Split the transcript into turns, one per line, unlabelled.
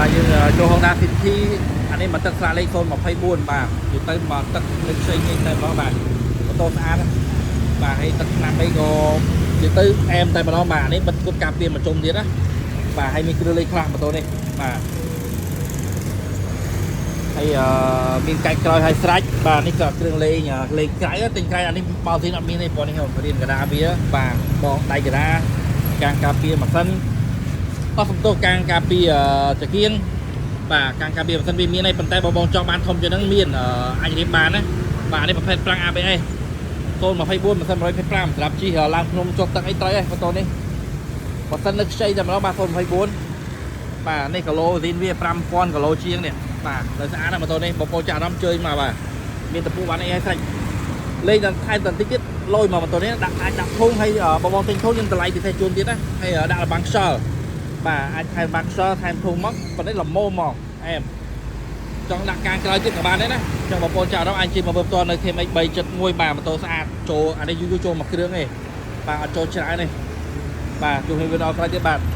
បាទយើងចូល Honda City អានេះមកទឹកស្លាកលេខ024បាទនិយាយទៅមកទឹកលេខផ្សេងនេះតែម្ដងបាទម៉ូតូស្អាតណាបាទហើយទឹកឆ្នាំអីក៏និយាយទៅអែមតែម្ដងបាទអានេះបិទគត់ការពារមួយជុំទៀតណាបាទហើយមានគ្រឿងលេខខ្លះម៉ូតូនេះបាទហើយអឺមានកាច់ក្រោយហើយស្រាច់បាទនេះក៏គ្រឿងលេងលេងក្រៅទិញក្រៅអានេះបោស៊ីនអត់មានទេព្រោះនេះរៀនកដាវាបាទបងដៃកដាការការពារម៉ាស៊ីនអស់សំទោសការការពារចង្គៀង បាទការការពារម៉ាស៊ីនវាមានហើយប៉ុន្តែបងបងចង់បានធំជាងហ្នឹងមានអាចរៀបបានណាបាទនេះប្រភេទហ្វ្រាំង ABS 024ម៉ាស៊ីន125សម្រាប់ជិះឡើងភ្នំចុះទឹកអីត្រូវហើយម៉ូតូនេះបើសិននៅខ្ចីតែម្ដងបាទ024បាទនេះគីឡូស៊ីនវា5000គីឡូជាងនេះបាទនៅស្អាតណាស់ម៉ូតូនេះបងប្អូនចាក់អារម្មណ៍ជើញមកបាទមានតពូបានអីហើយស្រេចលេងដល់ថែមតបន្តិចទៀតលយមកម៉ូតូនេះដាក់អាចដាក់ធុងហើយបងបងទិញធុងយើងតម្លៃពិសេសជូនទៀតណាហើយដាក់របាំងខ្យល់បាទអាចថែមបាំងខ្យល់ថែមធុងមកប៉ុន្តែល្មមមកអែមចង់ដាក់កាងក្រោយទៀតក៏បានដែរណាចង់បងប្អូនចាក់អារម្មណ៍អាចជិះមកមើលផ្ទាល់នៅ KMX 371បាទម៉ូតូស្អាតចូលអានេះយូរៗចូលមកគ្រឿងឯងបាទអត់ចូលច្រើនទេបាទជួបគ្នាវីដេអូក្រោយទៀតបាទ។